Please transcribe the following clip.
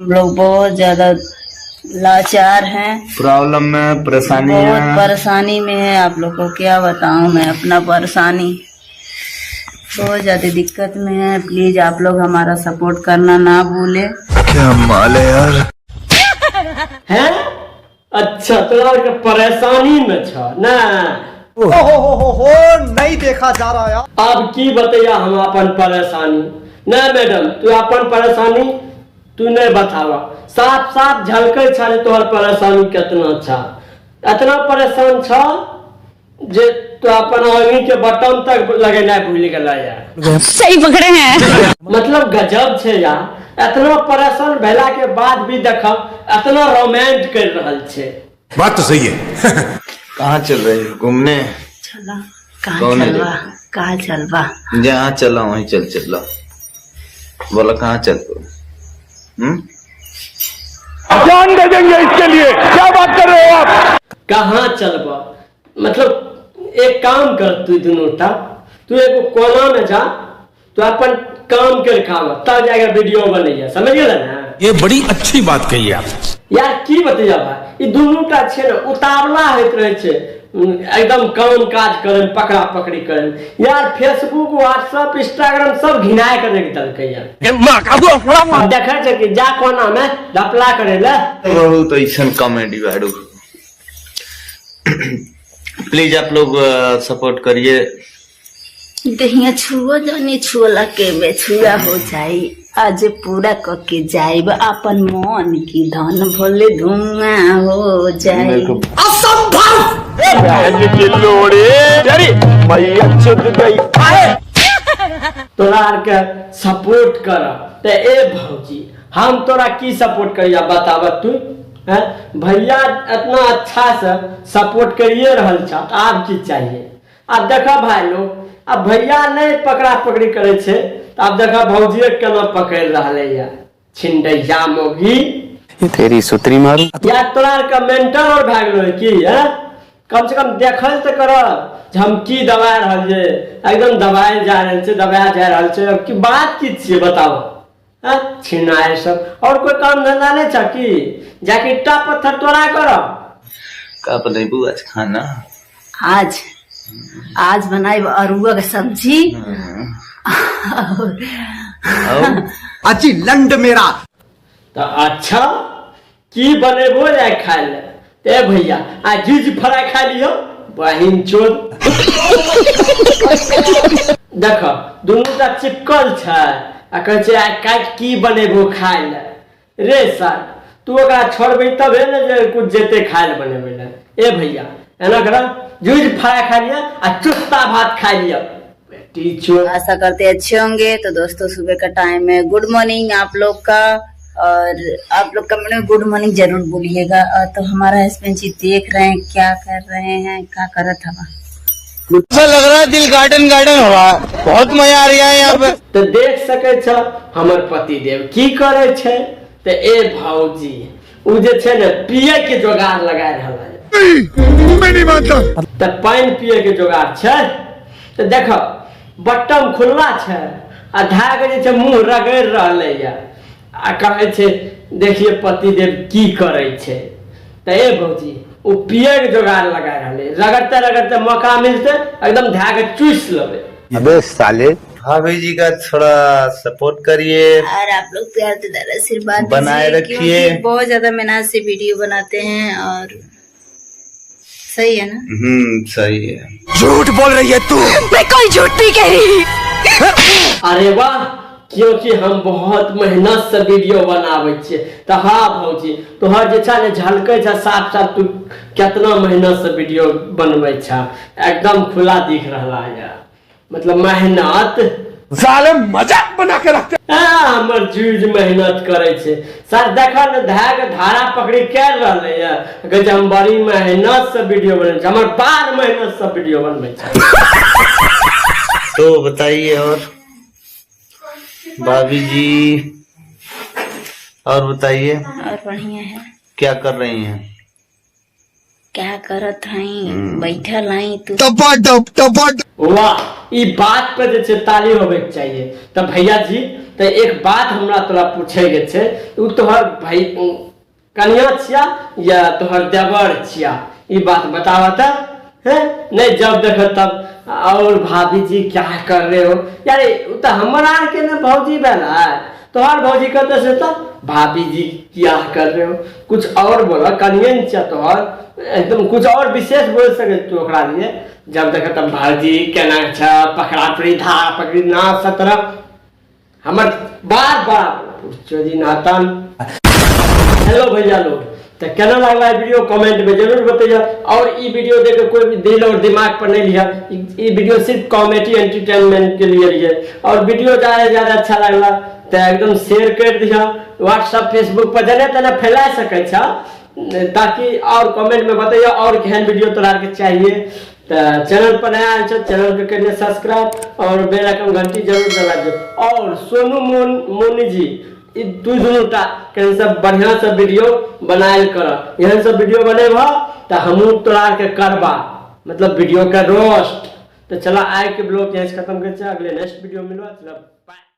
हम लोग बहुत ज्यादा लाचार हैं, प्रॉब्लम में, परेशानी बहुत है। परेशानी में है। आप लोग को क्या बताऊं मैं अपना परेशानी, बहुत ज्यादा दिक्कत में है। प्लीज आप लोग हमारा सपोर्ट करना ना भूले। क्या माल है यार। हैं? अच्छा, तोरा आरके परेशानी में छ ना? हो हो हो, नहीं देखा जा रहा यार। अब की बतैया हम अपन परेशानी? नहीं मैडम, तू अपन परेशानी तू नहीं बतावा। साफ साफ झलकै छ जे तोहर परेशानी केतना छ। एतना परेशान छ जे तू अपन आंगी के बटन तक लगेनाइ भूलि गेला यार। सही पकड़े हैं। मतलब गजब छै यार, एतना परेशान भेला के बाद भी देख एतना रोमांट कर रहल छै। बात तो सही है। कहाँ चल रही हो घूमने? चला कहाँ? कौन है? चलवा कहाँ चलवा? जहाँ चला वहीं चल चला। बोला, कहाँ चल हम्म? जान दे देंगे इसके लिए, क्या बात कर रहे हो आप? कहाँ चलब? मतलब एक काम कर, तू दुनू टा तू एगो कोना में जा, तू अपन काम कर खाव, तब जाके वीडियो बनैया, समझ गेल ना? ये बड़ी अच्छी बात कही आप। यार, की बतैया भाई, ई दुनू टा छै ने, उतावला होइत रहै छै एकदम काम काज करै मे, पकड़ा पकड़ी करै मे। यार, फेसबुक, व्हाट्सअप, इंस्टाग्राम सब घिनाय के रखि देलकै यार। आब देखै छै कि जा कोना में धपला करै ले। बहुत ऐसा कॉमेडी बाड़ू। प्लीज आप लोग सपोर्ट करिए। दहिया छुओ जानी, छुअला के बेछुआ हो जाई। आज पूरा कके जाइब अपन मन की धन, भोले धुआं हो जाई। मेरे को तोरा आरके सपोर्ट कर ते ए भौजी, हम तोरा की सपोर्ट करिया, बताब तू? हैं भैया, इतना अच्छा से सपोर्ट करिए रहल छा, तऽ आब की चाहिए? आब देख भाई लोग, आब भैया नहीं पकड़ा पकड़ी करे छै तऽ आब देख भौजिए केना पकड़ रहलै या छिंडैया मोगी। तेरी सुतरी मारू। या तोरा आरके मेंटल और भए गेलो है की? हैं, कम से कम देखल तऽ कर जे हम की दबा रहल छै। एकदम दबायल जा रहल छै, दबायल जा रहल छै। अब की बात की छियै, बताओ? हैं छिनाए सब, और कोई काम धंधा नहीं छ की? जाके ईटा पत्थर तोड़ा कर। का बनेबू आज खाना? आज आज बनाई अरुआ के सब्जी और और अजी लंड मेरा। तऽ अच्छा, की बनेबो जाय खाय ले? ते भैया, आ झीझ फ्राई खा लियो। बहिन चोद, देख दुनू टा चिपकल छै आ कहै छै आइ काल्हि की बनेबो खाय ले। रे सर, तू ओकरा छोड़बै तबे ने जे कुछ जेतै खाय ले बनेबै ले। ए भैया, एना कर, झूझ फ्राई खा लिअ आ चुस्ता भात खा लिअ, बेटी चोद। आशा करते अच्छे होंगे। तो दोस्तों, सुबह का टाइम है, गुड मॉर्निंग आप लोग का और आप लोग कमेंट में गुड मॉर्निंग जरूर बोलिएगा। और तो हमारा हस्बैंड जी देख रहे हैं क्या कर रहे हैं, क्या करत हवा? ऐसा लग रहा है दिल गार्डन गार्डन हो रहा है। बहुत मजा आ रहा है यहाँ पे। तऽ देख सकै छ हमर पतिदेव की करै छै। तऽ ए भौजी, ओ जे छै ने पिए के जोगाड़ लगा रहल है। मैं नहीं मानता। तऽ पानि पिए के जोगाड़ छै तऽ देख बट्टम खुल्ला छै आ धाग जे छै मुँह रगड़ि रहलैया आ कहै छै देखिए पतिदेव की करै छै। तऽ ए भौजी, ओ पिए के जोगाड़ लगा रहलै, रगड़ते रगड़ते मौका मिलतै, एकदम धाग चूसि लेबै। अबे साले। भाभी जी का थोड़ा सपोर्ट करिए। और आप लोग प्यार दुलार आशीर्वाद बनाए दीजिए, रखिए। क्योंकि बहुत ज्यादा मेहनत से वीडियो बनाते हैं और सही है ना? हम्म, सही है। झूठ बोल रही है तू। मैं कोई झूठ नहीं कह रही। अरे वाह, क्योंकि हम बहुत मेहनत से वीडियो बनाबै छियै। तऽ हाँ भौजी, तोहर जे छै ने झलकै छै साफ साफ, तू केतना मेहनत से वीडियो बनबै छ, एकदम खुला दिख रहला है, मतलब मेहनत। साले मजाक बना के रखते। आ, हमर जूझ मेहनत करै छै सर। देख ने धाग धारा पकड़ी कर रहलै है, कहै छै हम बड़ी मेहनत से वीडियो बनबै छै, हमर बार मेहनत से वीडियो बनबै छै। तो बताइए और भाभी जी, और बताइए। और बढ़िया है। क्या कर रही हैं? क्या करत हई, बैठल हई तू। टपा टप टपा। वाह, ई बात पे जे छै ताली होबे के चाहिए। तऽ भैया जी, तऽ तऽ एक बात हमरा तोरा पूछैके छै, ओ तोहर भाई कनिया छिया या तोहर देवर छिया, ई बात बताबऽ तऽ। हैं नहीं, जब देखो तब और भाभी जी क्या कर रहे हो यार। उ तऽ हमर आर के ने भौजी भेलै, तोहर भौजी कहते से तऽ भाभी जी क्या कर रहे हो, कुछ और बोला। कनिये ने छिया तोहर, एकदम कुछ और विशेष बोल सके तू ओकरा लिए। जब देखो तब भाजी केना छ, पकड़ा पकड़ी धारा पकड़ी ना सत्रह हमर बार बार पूछो जी नातन। हेलो भैया लोग, तो केना लगला वीडियो कमेंट में जरूर बतैया। और ई वीडियो देख के कोई भी दिल और दिमाग पर नहीं लिया, ई वीडियो सिर्फ कॉमेडी एंटरटेनमेंट के लिए लिए। और वीडियो ज़्यादा से ज़्यादा अच्छा लगला तो एकदम शेयर कर दिया व्हाट्सएप फेसबुक पर, जने तने फैला सकै छा, ताकि और कमेंट में बतैया और केहन वीडियो तोरा के चाहिए। तो चैनल पर नया आयल छो चैनल के करिए सब्सक्राइब और बेल आइकन घंटी जरूर दबा दियो। और सोनू मोनी जी ई दू दुनूटा केहन सब बढ़िया सब वीडियो बनायल कर, एहन सब वीडियो बनेबह तो हमहूँ तोरा के करबा मतलब वीडियो के रोस्ट। तो चला आइ के ब्लॉग यहीं से खत्म करै छियै, अगले नेक्स्ट वीडियो मिलबा। चला बाय।